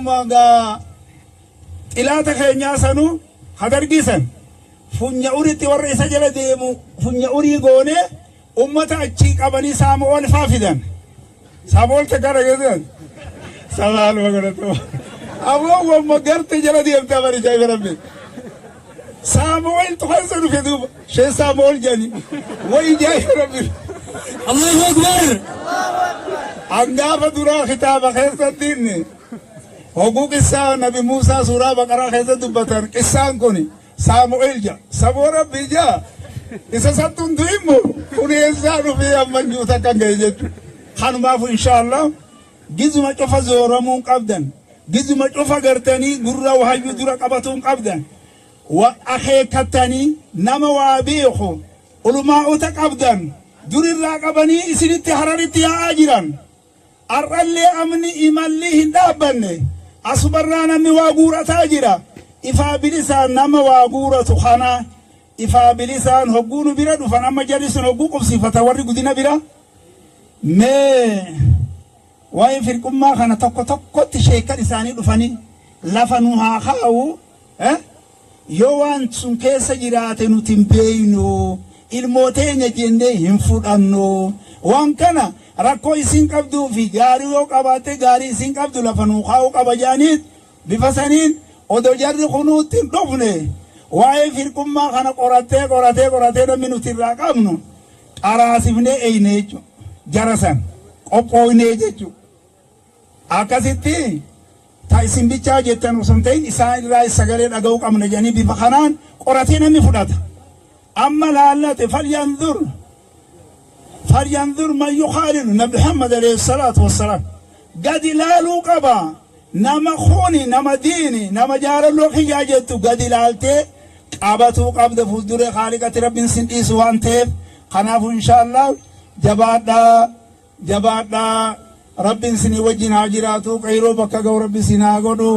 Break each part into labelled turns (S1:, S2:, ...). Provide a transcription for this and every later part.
S1: Gaa xilaata keenyaa sanuu hadargii san funya uritti warra isa jala deemu funya urii goone ummata achii qabanii Saamu'ool faa fidan. Saamu'ool takkaa dhageessan. Sabaaluma godhatu. Aboo wamma garte jala deemtaa bari jaa'iba rabbi. Saamu'eel keessa dhufe duuba. Shee Saamu'ool jedhani. Wayi jaa'iba rabbi.
S2: Allahu Akbar.
S1: Angaafa duraa kitaaba keessatti inni hoguu qissaa Nabi Muusaa suuraa Baqaraa keessa dubbatan qissaan kun Saamu'eel jedha. Saboo Rabbii jedha. Isa sattuun du'immu kun eessaa dhufee amma juuta kan ga'e jechuudha. Kanumaafu inshaallah gizuma cufa zooramuun qabdan. Gizuma cufa gartanii gurra wahayyuu dura qabatuun qabdan. Wa akeekkattanii nama waa beeku ulumaa'ota qabdan durirraa qabanii isinitti Hararitti yaa'aa jiran. Har'allee amni imalli hin dhaabbanne. Asumarraa namni waa guurataa jira. Ifaa bilisaan nama waa guuratu kana ifaa bilisaan hogguu nu bira dhufan amma jarri sun hogguu qubsiifata warri gudina bira. Mee waa'ee firqummaa kana tokko tokkotti sheekkan isaanii dhufanii lafa nu haa kaa'u. Yoo waan sun keessa jiraate nuti hin beeynu, ilmoo teenya jennee hin fudhannu. Waan kana rakkoo isiin qabduu fi gaarii yoo qabaatte gaarii isiin qabdu lafa nuu kaa'uu qaba jedhaniit bifa saniin odoo jarri kunuutti hin dhufne waa'ee firqummaa kana qorattee qoratee qoratee namni nuti irraa qabnu qaraasifnee eeyne jechuudha. Jara san qophooynee jechuudha. Akkasitti ta isin bichaa jettan osoo hin ta'in isaan irraa sagalee dhaga'uu qabna jedhanii bifa kanaan qoratee namni fudhata. Amma laallate falyanzur man yukhaalilu Nabi Muhammad alayhi salaatu wassalaam gadi laaluu qaba. Nama kuni nama diini nama jaalalloo kiyyaa jettu gadi laaltee qabatuu qabda fuulduree Khaaliqatti Rabbiin sin dhiisu waan ta'eef kanaafuu inshaallah jabaadhaa. Jabaadhaa Rabbiin isinii wajjin haa jiraatu. Qeyroo bakka ga'u Rabbi isin haa godhu.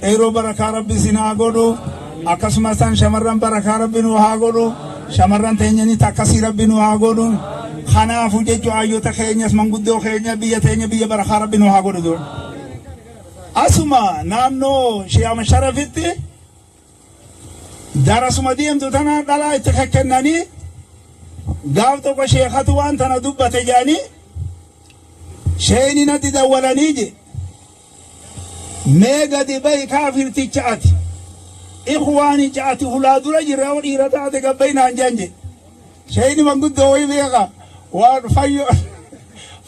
S1: Qeyroo barakaa Rabbi isin haa godhu. Akkasumas tan shamarran barakaa Rabbi nu haa godhu. Shamarran teenyanii takkasii Rabbi nu haa godhu. Kanaafuu jechuun hayyoota keenyas manguddoo keenya biyya teenya biyya barakaa Rabbi nu haa godhu. Asuma naannoo Shiyaama Sharafitti Darasuma deemtu tana dhalaa itti kennanii gaaf tokko sheekatu waan tana dubbate jedhanii sheeyni natti dawwalanii je mee gadi bahi kaafirticha ati ikhwaanicha ati hulaa dura jirra yoo dhiira taate gabbayi naan jedhan je sheeyni manguddoo wayi beeka waan fayyo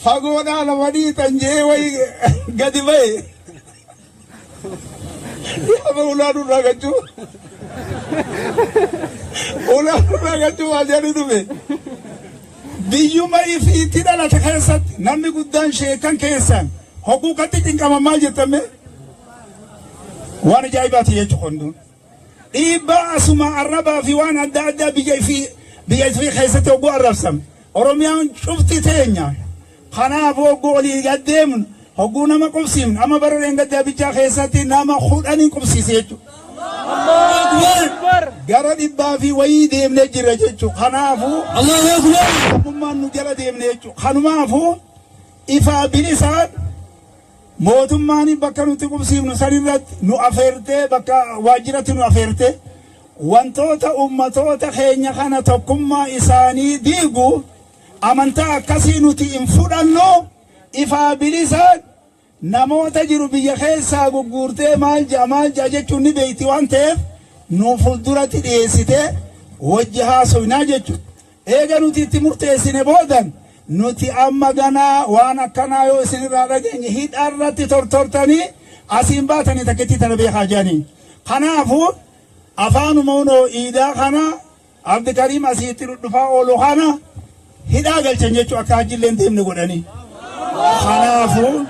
S1: fagoodhaa lafa dhiitan jee wayi gadi bahe. Yaaba ulaa nurraa gachuu. Ulaa nurraa gachuu maal jedhanii dhufe. Biyyuma ifiitti dhalate keessatti namni guddaan sheekan keessan hogguu katti cinqaman maal jettame? Waan ajaa'ibaati jechuun kun. Dhiibbaa asuma arrabaa fi waan adda addaa biyya ifii keessatti hogguu arrabsame. Oromiyaan cufti teenya. Kanaaf hogguu olii gad deemnu hogguu nama qubsiifnu amma bara dheengaddaa bichaa keessatti nama 10 qubsiise jechuudha.
S2: Allahu Akbar.
S1: Gara dhibbaa fi wayii deemnee jirra jechuudha. Kanaafuu
S2: Allahu Akbar.
S1: tokkummaan nu jala deemne jechuudha. Kanumaafuu ifaa bilisaan mootummaan bakka nuti qubsiifnu sanirratti nu afeertee bakka waajjiratti nu afeertee wantoota ummatoota keenya kana tokkummaa isaanii diigu amantaa akkasii nuti hin fudhannu ifaa bilisaan namoota jiru biyya keessaa gugguurtee maal ja'a maal ja'a jechuun ni beekti waan ta'eef nu fuulduratti dhiyeessitee wajji haasofnaa jechuudha. Eega nuti itti murteessine boodan nuti amma ganaa waan akkanaa yoo isinirraa dhageenye hidharratti tortortanii asiin baatanii takkitti tana beekaa jedhanii. Kanaafuu afaanuma unoo iidaa kana Abdikariim asiitti dhudhufaa oolu kana hidhaa galchan jechuu akka hajjillee hin deemne godhanii. Kanaafuu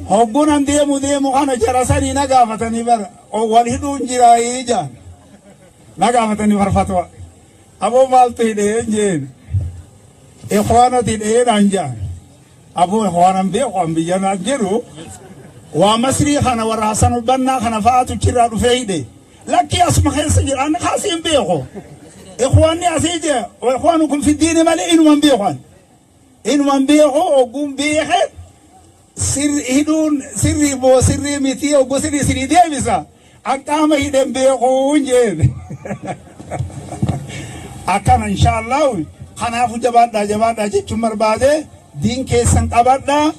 S1: hogguun an deemu deemu kana jara sanii na gaafatanii bara wal hidhuun jiraayii jaan na gaafatanii farfatwa. Aboo maaltu hidhee jeen ikhwaanati hidhee naan jaan. Aboo ikhwaanan beeku an biyya naan jiru waa Masrii kana warra Hasan Bannaa kana fa'aatu achirraa dhufee hidhe. Lakkii asuma keessa jira ani kaasii hin beeku. Ikhwaanni asii jee ikhwaanukum fi diini malee inuma hin beeku ani. Inuma hin beeku ogguun beeke. Hidhuun sirrii moo sirrii miti hogguu sirrii isinii deebisa an qaama hidhen beekuun jeen. Akkana inshaallahu kanaafu jabaadhaa jabaadhaa jechuun barbaade diin keessan qabadhaa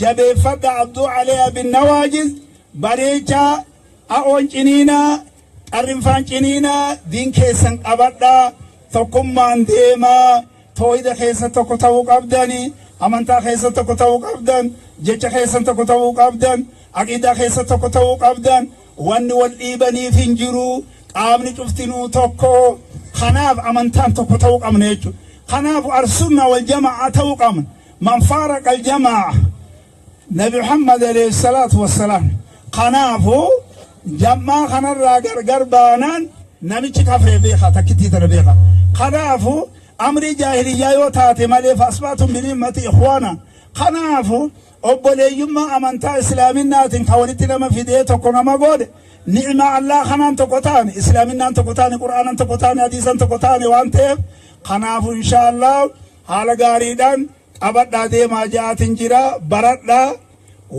S1: jabeeffadhaa abduu aleeha bin nawaajiz bareechaa a'oon ciniinaa qarrinfaan ciniinaa diin keessan qabadhaa tokkummaan deemaa Toohida keessa tokko ta'uu qabdani, amantaa keessa tokko ta'uu qabdan, jecha keessan tokko ta'uu qabdan, aqiidaa keessa tokko ta'uu qabdan, wanni wal dhiibaniif hin jiru, qaamni cuftinuu tokko, kanaaf amantaan tokko ta'uu qabna jechuudha. Kanaafu al-sunna wal jamaa'a ta'uu qabna. Man faaraqa al-jamaa'a Nabi Muhammad alayhi salaatu wassalaam. Kanaafu jam'aa kanarraa gargar baanaan namichi kafree beeka takkittii tana beeka. Kanaafu amrii jaahiliyyaa yoo taate malee faasbaatum bini'mati ikhwaana. Kanaafu obboleeyyummaa amantaa islaaminaatiin kan walitti nama fidee tokko nama godhe ni'maa Allah kanaan tokko taane islaaminaan tokko taane qur'aanan tokko taane hadiisan tokko taane waan ta'eef kanaafu inshaallah haala gaariidhaan qabadhaa deemaa ja'aatin jira baradhaa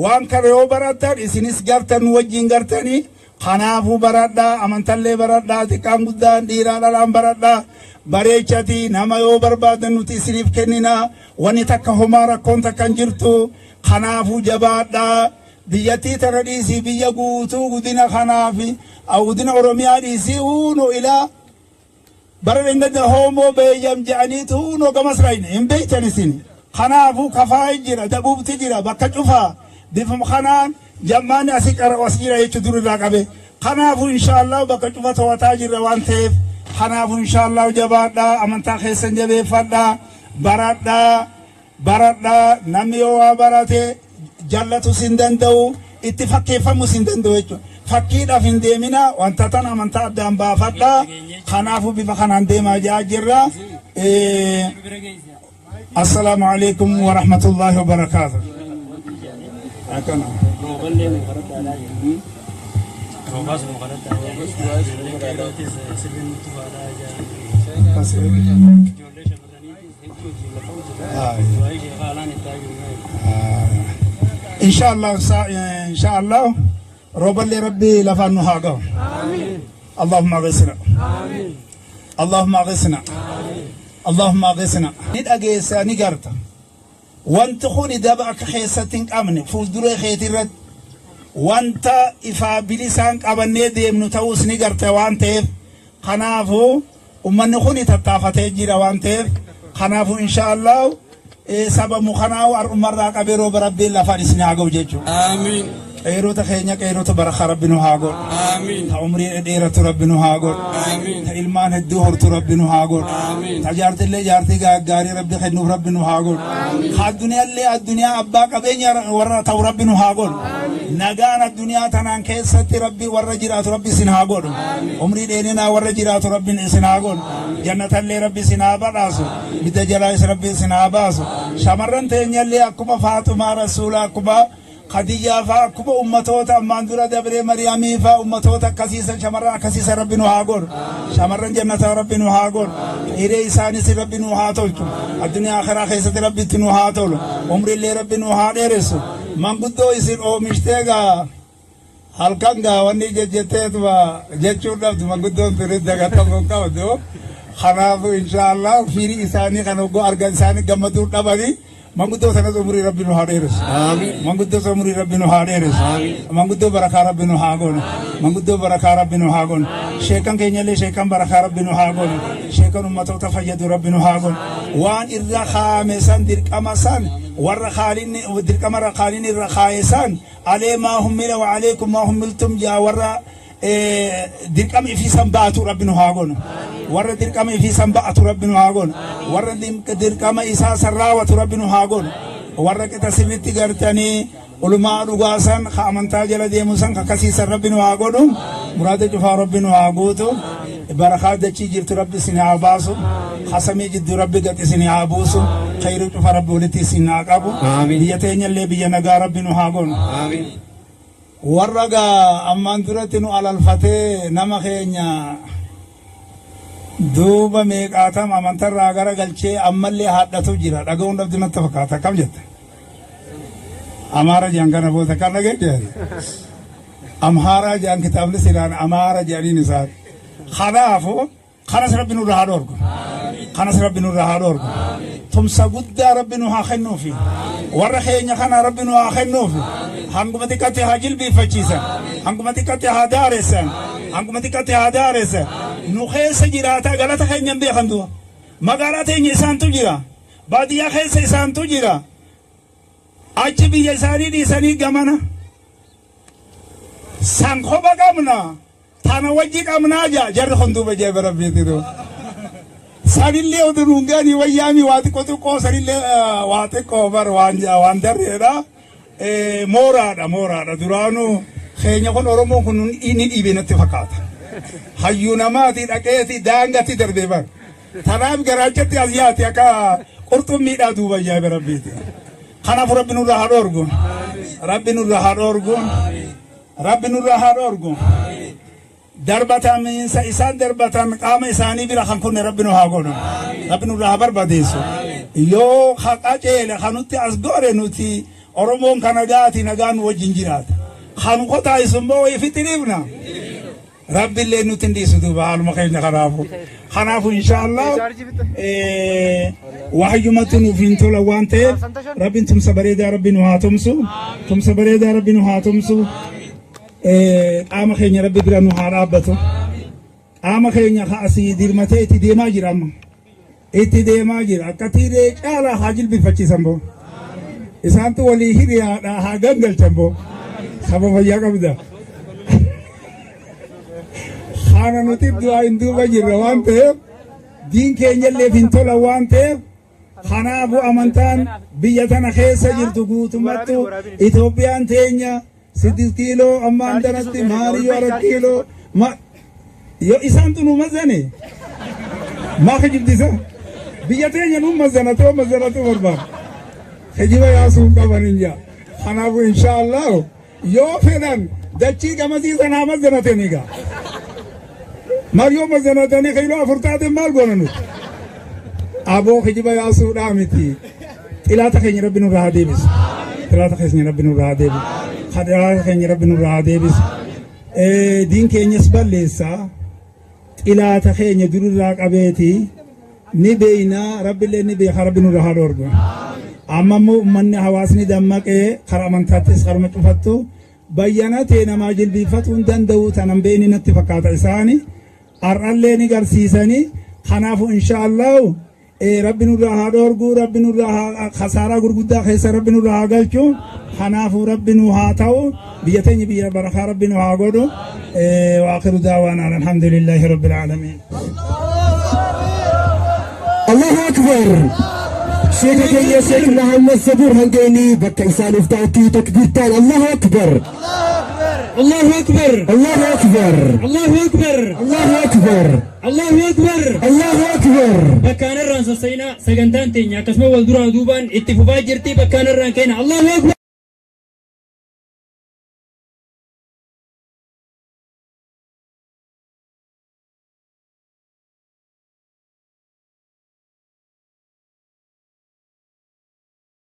S1: waan kana yoo barattan isinis gartan nu wajjin gartanii kanaafuu baradhaa amantallee baradhaa xiqqaan guddaan dhiiraa dhalaan baradhaa bareechati nama yoo barbaadan nuti isiniif kennina wanni takka homaa rakkoon takka hin jirtu kanaafuu jabaadhaa biyyattii tana dhiisii biyya guutuu gudina kanaafi gudina oromiyaa dhiisii huunoo ilaa Bara dhengadda hoomoo beeyyam je'aniitu hunoo gamas rayne hin beeytan isin. Kanaafuu kafaayi jira, dabuubti jira, bakka cufaa bifuma kanaan jammaanni asi qara'u as jira jechu dur irraa qabe. Kanaafuu inshaallah bakka cufa to'ataa jirra waan ta'eef kanaafuu inshaallah jabaadhaa amantaa keessan jabeeffadhaa baradhaa. Baradhaa namni yoo waa barate jallatus hin danda'u itti fakkeeffamus hin danda'u jechuudha. Fakkiidhaaf hin deemina wanta tan amantaa addaan baafadhaa. Kanaafuu bifa kanaan deemaa jiraa jirra. Assalaamu alaikum wa rahmatullahi wa barakaatuh. Akkana. Inshallah inshallah rooballee rabbi lafaan nu haa gahu. Allahumma aghithna. Allahumma aghithna. Allahumma aghithna. Ni dhageessa ni garta. Wanti kun daba akka keessatti hin qabne fuulduree keetii irratti wanta ifaa bilisaan qabannee deemnu ta'uus ni garta waan ta'eef kanaafuu Ummanni kuni tattaafatee jira waan ta'eef kanaafuu insha Allah sabamu kanaahu har'umarraa qabee rooba rabbiin lafaan isin haa ga'u jechuudha.
S2: Aamiin.
S1: Qeerota keenya qeerota barakaa rabbi nu haa godhu.
S2: Aamiin.
S1: Ta umrii dhedheeratu rabbi nu haa godhu.
S2: Aamiin.
S1: Ta ilmaan hedduu hortu rabbi nu haa godhu.
S2: Aamiin.
S1: Ta jaartillee jaartii gaarii rabbi kennuuf rabbi nu haa godhu. Ka adduniyaallee addunyaa abbaa qabeenya warra ta'u rabbi nu haa godhu. Nagaan addunyaa tanaan keessatti rabbi warra jiraatu rabbi isin haa godhu. Umrii dheerinaa warra jiraatu rabbiin isin haa godhu. Jannatallee rabbi isin haa badhaasu. Bidda jalaayis rabbi isin haa baasu. Shamarran teenyallee akkuma Faaxumaa Rasuulaa akkuma Khadijaa faa akkuma ummatoota ammaan dura dabree Mariyamii faa ummatoota akkasiisan shamarran akkasiisan rabbi nu haa godhu. Shamarran jannataa rabbi nu haa godhu. Hiree isaanis rabbi nu haa tolchu. Addunyaa akhiraa keessatti rabbi itti nu haa tolu. Umriillee rabbi nu haa dheeressu. Manguddoo isin oomishtee gaa Halkan gaa wanni jejjetteetuma jechuun dhabdu manguddoon tunis dagatamuu hin qabdu. Kanaafuu inshaallah firii isaanii kan hogguu argan isaanii gammaduu dhabanii manguddoo sanas umurii rabbi nu haa dheeressu. Manguddoo sana umurii rabbi nu haa dheeressu. Manguddoo barakaa rabbi nu haa godhu. Manguddoo barakaa rabbi nu haa godhu. Sheekan keenyallee sheekan barakaa rabbi nu haa godhu. Sheekan ummatoota fayyadu rabbi nu haa godhu. Waan irra kaa'ame san dirqama san warra kaalinni dirqama irra kaalinni irra kaa'e san Alee maa hummila wa aleekum maa hummiltum jaa warra dirqama ifii san ba'atu rabbi nu haa godhu. Warra dirqama ifii san ba'atu rabbi nu haa godhu. Warra dirqama isaa san raawwatu rabbi nu haa godhu. Warra qixa sirritti gartanii ulumaa dhugaa san ka amantaa jala deemu san ka kasiisan rabbi nu haa godhu. Muraada cufaa rabbi nu haa guutu. Barakaa dachii jirtu rabbi isin haa baasu. Hasamii jidduu rabbi gad isin haa buusu. Khayrii cufa rabbi walitti isin haa qabu.
S2: Aamiin.
S1: Biyya teenyallee biyya nagaa rabbi nu haa godhu.
S2: Aamiin.
S1: Warra gaa ammaan duratti nu alalfatee nama keenya duuba meeqaatam amantarraa gara galchee ammallee haadhatu jira. Dhaga'uun dhabdi natti fakkaata. Akkam jette? Amaara jedhan kana booda kan dhageesse. Amhaaraa jedhan kitaabni silaan Amaara jedhaniin isaan. Kanaafu kanas Rabbi nurra haa dhoorgu. Kanas Rabbi nurra haa dhoorgu. Tumsa guddaa Rabbi nu haa kennuufi. Warra keenya kana Rabbi nu haa kennuufi. Hanguma xiqqatti haa jilbiiffachiisan. Hanguma xiqqatti haa daaressan. Hanguma xiqqatti haa daaressan. Nu keessa jiraataa galata keenya hin beekan du'a. Magaalaa teenya isaantu jira. Baadiyyaa keessa isaantu jira. Achi biyya isaanii dhiisanii gamana. San kopha qabna. Tana wajji qabnaa jaa jarri kun duuba jee rabbiiti duuba. Sanillee oduu nuun gani wayyaami waa xiqqoo xiqqoo sanillee waa xiqqoo bar waan waan darreedha. Mooraadha mooraadha duraanuu keenya kun Oromoon kun ni dhiibe natti fakkaata. Hayyuu namaati dhaqeeti daangatti darbee bar. Tanaaf garaachatti as yaati akka qurxummiidhaa duuba ajaa'iba rabbiiti. Kanaaf Rabbi nurraa haa dhoorgu. Rabbi nurraa haa dhoorgu. Rabbi nurraa haa dhoorgu. Darbatamiinsa isaan darbatan qaama isaanii bira kan kunne Rabbi nu haa godhu. Rabbi nurraa haa barbadeessu. Yoo ka qaceele kan nutti as gore nuti Oromoon kan nagaati nagaan nu wajjin jiraata. Kan kotaayisu immoo wayii fixiriifna. Rabbi illee nutti hin dhiisu duuba haaluma keenya kanaafu. Kanaafu inshaallah wahayyumatti nuuf hin tola waan ta'eef Rabbiin tumsa bareedaa Rabbi nu haa tumsu. Tumsa bareedaa Rabbi nu haa tumsu. Qaama keenya Rabbi bira nu haa dhaabbatu. Qaama keenya ka asii dirmatee itti deemaa jira amma. Itti deemaa jira. Akka tiiree caalaa haa jilbifachiisan boo. Isaantu walii hiriyaadha haa gangalchan boo. Saba fayyaa qabda. Kana nuti du'aa hin duuba jirra waan ta'eef diin keenyalleef hin tola waan ta'eef kanaafuu amantaan biyya tana keessa jirtu guutummattu Itoophiyaan teenya siddis kiiloo ammaan tanatti maaliyyoo arat kiiloo ma yoo isaantu nu mazane maa kijibdisa biyya teenya nu mazanatoo mazanatuu barbaada kijiba yaasuu hin qaban hin jaa kanaafuu inshaallah yoo fedhan dachii gamasii sanaa mazanatanii gaa maal yoo mazanatanii kiiloo afur taate maal goona nuti aboo kijiba yaasuudhaa miti xilaata keenya Rabbi nurraa haa deebisu xilaata keenya Rabbi nurraa haa deebisu xilaata keenya Rabbi nurraa haa deebisu diin keenyas balleessaa xilaata keenya durirraa qabeeti ni beeynaa Rabbillee ni beeka Rabbi nurraa haa dhoorgu amma immoo ummanni hawaasni dammaqee karaa amantaattis karuma cufattu bayyanatee namaa jilbiiffatuu hin danda'u tanan beeyni natti fakkaata isaani har'allee ni garsiisanii kanaafu inshaallahu Rabbi nurraa haa dhoorgu Rabbi nurraa haa khasaaraa gurguddaa keessa Rabbi nurraa haa galchu kanaafu Rabbi nu haa ta'u biyya teenya biyya barakaa Rabbi nu haa godhu وآخر دعوانا الحمد لله رب العالمين.
S3: Allahu Akbar. Sheeka keenya Sheek Muhammad Sabuur hanga inni bakka isaaniif ta'utti takbiirtaan Allahu Akbar.
S2: Allahu Akbar.
S3: Allahu Akbar.
S2: Allahu Akbar.
S3: Allahu Akbar.
S2: Allahu Akbar.
S3: Allahu Akbar.
S2: Bakkaan irraan sossa'inaa sagantaan teenya akkasuma wal duraa duubaan itti fufaa jirti bakkaan irraan keenya Allahu Akbar.